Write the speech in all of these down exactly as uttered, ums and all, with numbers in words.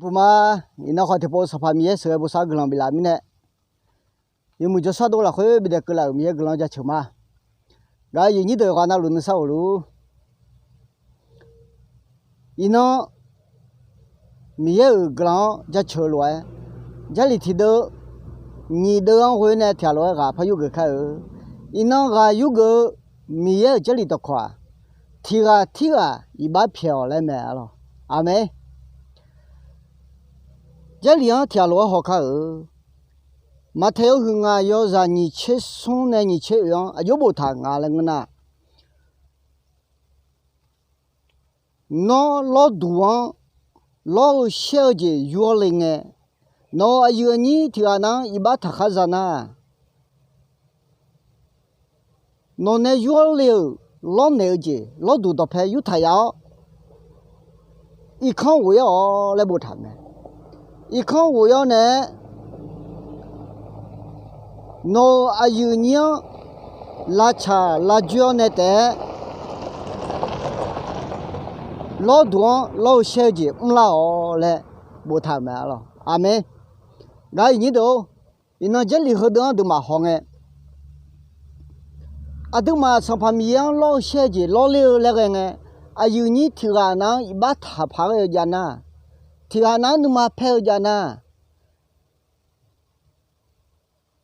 Puq ma, iqnan khawf tiqpov Sanqpaq Miqyaer sheuqghae bosav-eu guiqlanq biflaf mirnae, yawmuiq jawrshar dov lafkhoer bidaef keuvlaf-euq Miqyaer guiqlanq jaceuq ma. Gaq-euq aqyuif nyir deuq ghaq navluf nuisar ghofluf-ur. Iqnan Miqyaer-euq guiqlanq-anr jaceuq-eu lof-aer, Jarlif tiqdeuv nyiq deuv-anr ghoe nae tiqghaq lof-aer ghaq par yurgeuf kar-eu. Iqnan ghaq yurgeuf-eu Miqyaer-euq Jarlif dawqkawq-aq, tiqghaq tirghaq iqbax pyaeq-awq laer mae arlawq. Aqmeq. Jarlif-anr tiqghaq lof-aer haw kar-eu. Maqtaeq yawhuiq ngaq yawzaq nyiq tser smr nae nyiq tser oeq-anr aqjox boftaq nga laer ngeur nar, Nawr lawrduq-anr lawr-eu shaer-eu jeq yur-awr le ngae, nawq-euq aqyuif aqnyir tiqghaq nav-anr iqbax taqkhar za nar, nawq nae yur-awr le-euq lawrnaeq-eu jeq lawrduq dawqpae yurtaq yaf-awr, irkanr ghof-ir-awq laer boftaq mae. Irkanr ghof-ir-awr nae-aer, nawq-euq aqyuif aqnyir-anr lavtsaq lavjoer-awr nae taef-aer, lawrduq-anr lawr-eu shaer-eu jeq mrlar-awq laer boftaq-euq mae arlawq. Aqmeq. Gaq-euq aqyuif nyir deuq-or, iqnan Jarlif heudeuq-anr aqduimaf hawngae, aqduimaf Sanqpaq Miqyaer-anr lawr-eu shaer-eu jeq lawrler-eu laer ghae ngae, aqyuif nyir tiqghaq nav-anr iqbax taqpaq ghae-eu jav nar, tiqghaq nav-anr nuima paer-eu jav nar,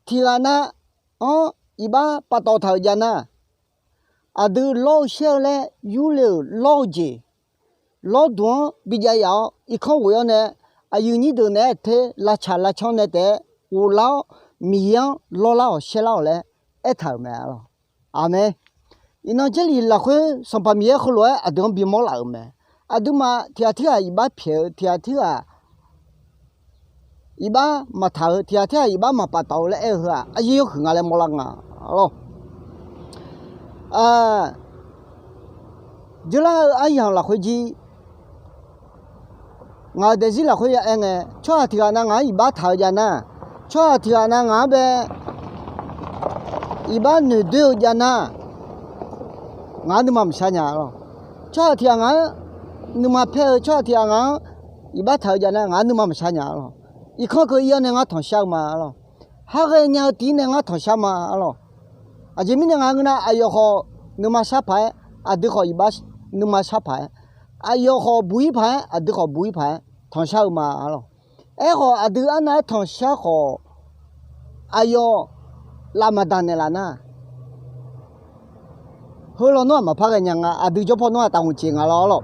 tiqghaq nav-anr iqbax paftawf taq-euq jav nar, aqdui lawr-eu shaer-eu laer yurle-euq lawr-eu jeq, lawrduq-anr bijav yaf-awr irkanr ghof-ir-awr nae, aqyuif nyir deuq naeq-aer ter lavtsaq lavcanr nae taef-aer ghoflar-awr, Miqyaer-anr lawrlar-awq shaerlar-awq laer aertaq-euq mae arlawq. Aqmeq. Iqnan Jarlif lafkhoer Sanqpaq Miqyaer heulof-aer aqdui-anr bimawr laf-euq mae. Aqduimaf tiqghaq tirghaq iqbax pyaeq-eu, tiqghaq tirghaq iqbax maqtaq-eu, tiqghaq tirghaq iqbax maqpaftawf-eu laer aer-eu heu-aq, aryaer yawhuiq nga laer mawrlar nga arlawq. Dzeurlar-eu aryamq lafkhoer jir, ngaq-euq daefzir lafkhoer ya aer ngae, tsawrhaq tiqghaq nav ngaq-anr iqbax taq-eu jav nar, tsawrhaq tiqghaq nav ngaq-anr bae iqbax noeqdoer-eu jav nar, ngaq-anr nuima maqshar nya arlawq. Tsawrhaq tiqghaq ngaq-anr nuima paer-eu, tsawrhaq tiqghaq ngaq-anr iqbax taq-eu jav nar, ngaq-anr nuima maqshar nya arlawq. Irkanr keuv ir-awr nae ngar tanqshar-eu ma arlawq. Har ghaenya-eu tiq-ir nae ngar tanqshar ma arlawq. Aqjeq mirnae ngaq ngeur nar, aqyawf khawf nuima shar paq-aer, aqdui khawf iqbax nuima shar paq-aer, aqyawf khawf buq-ir paq-aer, aqdui khawf buq-ir paq-aer tanqshar-eu ma arlawq. Aerkhawf, aqdui arnav-aer tanqshar khawf, aqyawf lav maqdaq naeqlaf nar, heu lawnmr-aq maqpar ghaenya nga. Aqdui jawr paw nawr-aq taqhmq ceq nga lawr lawr.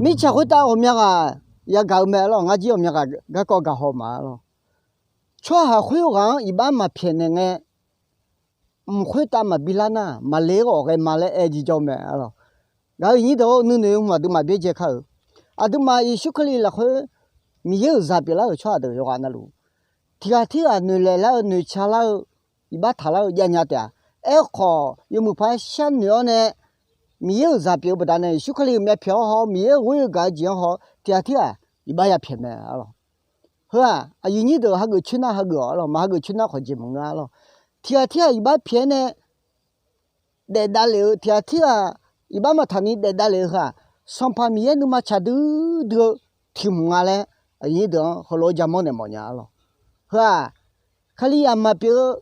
Mirtsaq khoertav ghawqmya ghaq yagaq-eu mae lawr. Ngar jir ghawqmya ghaq garkawv gaqhaw ma lawr. Tsawrhaq khoerghaq-anr iqbax maqpyaeqnaeq ngae, mq khoertav maqbi lar nar, maqle-aer ghawf ghae ma laer aer jir jawr mae lawr. Gaq-euq aqyuif nyir deuq-or, nuinoeq-eu hmq aqduimaf byaerdzae kar-euq. Aqduimaf Yeqsur Kali lafkhoer Miqyaer-euq zaq pyeuflar-euq tsawrhaq deuq yawqghaq navluf, tiqghaq tirghaq noeqlaeq lar-eu noeqtsa lar-eu iqbax taq lar-eu javnya taef-a. Aerkhawf, yawmuiq paq-aer sharnoeq-awr nae, Miqyaer-euq zaq pyeuf-eu baqdanae Yeqsur Kali-euq myavpyawq-anr haw, Miqyaer-euq ghoer-eu gaq-eu jeq-anr haw, tiqghaq tirghaq iqbax yapyaeq mae arlawq. Heu-aq, aqyuif nyir deuq hageuf coer nar hageuf-awq arlawq. Maq hageuf coer nar khawf jeq maqngeur arlawq. Tiqghaq tirghaq iqbax pyaeq-aer nae daefdav lef-eu, tiqghaq tirghaq iqbax maqtaq ni daefdav lef-eu heu-aq, Sanqpaq Miqyaer nuima tsaq duidui-eu tiq hmq nga laer, aqyuif nyir deuq-anr heulof-aer jamawr naeq mawfnya arlawq. Heu-aq, Kalizaq maqpyeuf-eu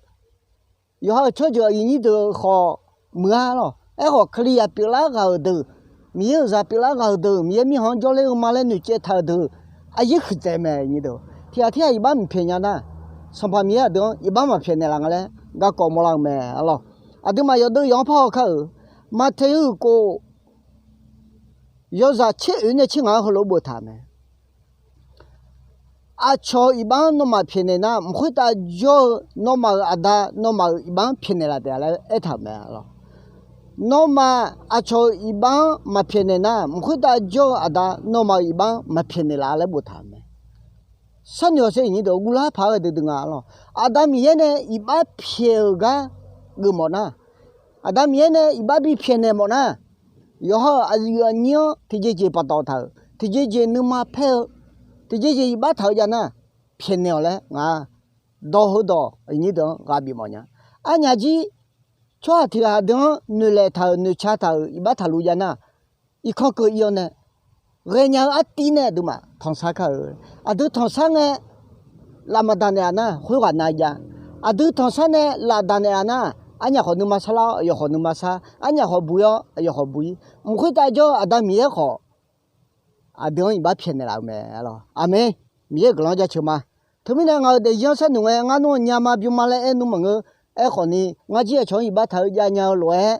yawqha-euq tsawrjeuq aqyuif nyir deuq khawf muiq-ar lawq. Aerkhawf, Kalizaq pyeuflar ghaq-euq deuq, Miqyaer-euq zaq pyeuflar ghaq-euq deuq, Miqyaer mirkhanq-anr jawrler-eu ma laer noeqcaev taq-euq deuq, aqyaer huiqdzaeq mae. Tiqghaq tirghaq iqbax maqpyaeq nya nar, Sanqpaq Miqyaer aqdui-anr iqbax maqpyaeq naeqlaf nga laer garkawv mawrlar-eu mae arlawq. Aqduimaf yawdeuv yawq-anr parhaw kar-euq, Maqtaeq yawhuiq kov yawzaq tser oeq nae tser ngaq-anr heulof-aer boftaq mae. Aqcawq-euq iqbax-anr nawmaf pyaeqnaeq nar, mq khoertav jawr-eu nawmaf-euq Aqda nawmaf-euq iqbax-anr pyaeqnaeq laf taef-a laer aertaq-euq mae arlawq. Nawmaf aqcawq-euq iqbax-anr maqpyaeqnaeq nar, mq khoertav jawr-eu Aqda nawmaf-euq iqbax-anr maqpyaeqnaeq laf laer boftaq-euq mae. Sharnoeq-awq sher, aqyuif nyir deuq guvlar paq-aer ghae duidui nga arlawq. Aqda Miqyaer nae iqbax pyaeq-euq gar geufmawf nar, Aqda Miqyaer nae iqbax bipyaeq naeq mawf nar, yawqha-euq aqyuif aqnyir-anr tiqjeq jeq paftawf taq-euq, tiqjeq jeq nuima paer-eu, tiqjeq jeq iqbax taq-eu jav nar, pyaeqnaeq-awq laer ngaq dawq heudawq aqyuif nyir deuq-anr ghaq bifmawf nya. Arnyaf jir, tsawrhaq tiqghaq deuq-anr noeqlaeq taq-euq noeqtsa taq-euq iqbax taqluf jav nar, irkanr keuv ir-awr nae ghaenya-eu artiv nae aqduimaf tanqsar kar-eu. Aqdui tanqsar ngae, laf maqdaq naeqlaf nar khoerghaq nav jav. Aqdui tanqsar nae laf daq naeqlaf nar, arnyaf khawf nuima sar lar-awr aqyawf khawf nuima sar, arnyaf khawf buq-ir-awr aqyawf khawf buq-ir. Mq khoertav jawr-eu Aqda Miqyaer khawf aqdui-anr iqbax pyaeqnaeq laf-euq mae lawq. Aqmeq. Miqyaer-euq guiqlanq-anr jaceuq ma. Teumirnae ngaq-euq daefzir-anr sharnoeq ngae, ngar nmr-eu nyama bymma laer aer nmr maqngeur. Aerkhawfni, ngar jir aqcawq-anr iqbax taq-eu jav nya-eu lof-aer,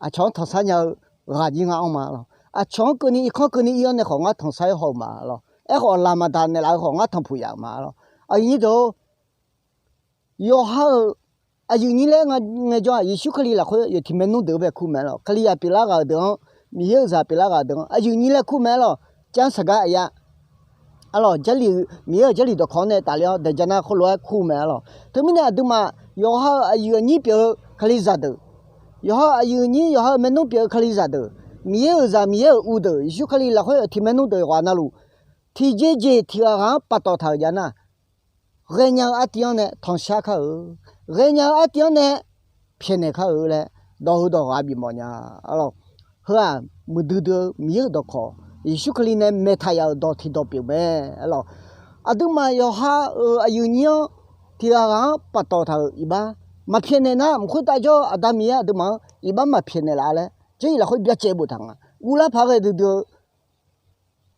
aqcawq-anr tanqsar nya-eu ghaq jir ngar anr ma lawq. Aqcawq-anr keuvni irkanr keuvni ir-awr nae khawf ngar tanqsar-aer haw-euq ma lawq. Aerkhawf laq maqdaq naeqlaf-eu khawf ngar tanqpuq yaf-euq ma lawq. Aqyuif nyir deuq-or, yawqha-euq aqyuif nyir laer ngaejawr-aq, Yeqsur Kali lafkhoer yawf tiq maernmr deuq-anr bae kur mae lawq. Kalizaq pyeuflar ghaq-euq deuq-anr, Miqyaer-euq zaq pyeuflar ghaq-euq deuq-anr, aqyuif nyir laer kur mae lawq. Janr saqgar aqya Arlawq, Jarlif, Miqyaer-euq Jarlif dawqkawq-anr nae tafler-awr daeqjav nar khoerlof-aer kur mae arlawq. Teumirnae aqduimaf yawqha-euq aqyuif aqnyir pyeuf-eu Kalizaq deuq, yawqha-euq aqyuif aqnyir, yawqha-euq maernmr pyeuf-eu Kalizaq deuq, Miqyaer-euq zaq Miqyaer-euq uqduq Yeqsur Kali lafkhoer yawf tiq maernmr deuq yawqghaq navluf, tiqjeq jeq tiq ghaq ghaq-anr paftawf taq-euq jav nar, ghaenya-eu artiv-anr nae tanqshar kar-eu, ghaenya-eu artiv-anr nae pyaeqnaeq kar-eu laer dawq heu dawq ghaq bif mawf nya arlawq. Heu-aq, muiqdui dui-eu Miqyaer-euq dawqkawq, Yeqsur Kali nae maeqtaq yaf-euq dawq tiq dawq pyeuf mae arlawq. Aqduimaf yawqha-euq aqyuif nyir-anr tiq ghaq ghaq-anr paftawf taq-euq iqbax maqpyaeqnaeq nar, mq khoertav jawr-eu Aqda Miqyaer aqduimaf-anr iqbax maqpyaeqnaeq laf laer Jarlif lafkhoer byacaevbof taq nga. Guvlar paq ghae duidui-eu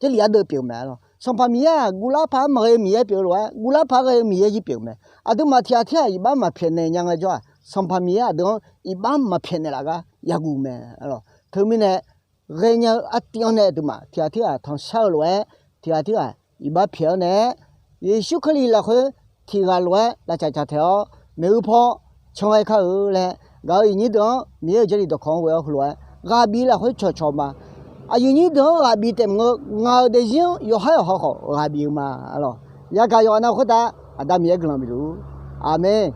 Jarlif ardeuv pyeuf mae arlawq. Sanqpaq Miqyaer-aq guvlar paq-aer maqghae-eu Miqyaer pyeuf-eu lof-aer, guvlar paq-aer ghae-eu Miqyaer jir pyeuf mae. Aqduimaf tiq ghaq tirghaq iqbax maqpyaeqnaeq nya ngaejawr-aq, Sanqpaq Miqyaer aqdui-anr iqbax maqpyaeqnaeq laf gar yaguv mae arlawq. Teumirnae ghaenya-eu artiv-anr nae aqduimaf tiq ghaq tirghaq tanqshar-eu lof-aer, tiq ghaq tirghaq iqbax pyaeq-awr nae-aer, Yeqsur Kali lafkhoer tiq ghaq lof-aer lavcaq caq taeq-awr maeqhu paw can ghae kar-eu laer, gaq-euq aqyuif nyir deuq-anr Miqyaer-euq Jarlif dawqkawq-anr ghoe-awr heulof-aer ghaq bif lafkhoer cawqcawq ma. Aqyuif nyir deuq-anr ghaq bif taef maqngeur, ngaq-euq daefzir-anr yawqhar yawqha khawf ghaq bif-eu ma arlawq. Yagaq yawqghaq nav khoertav Aqda Miqyaer guiqlanq bifluf-ur. Aqmeq.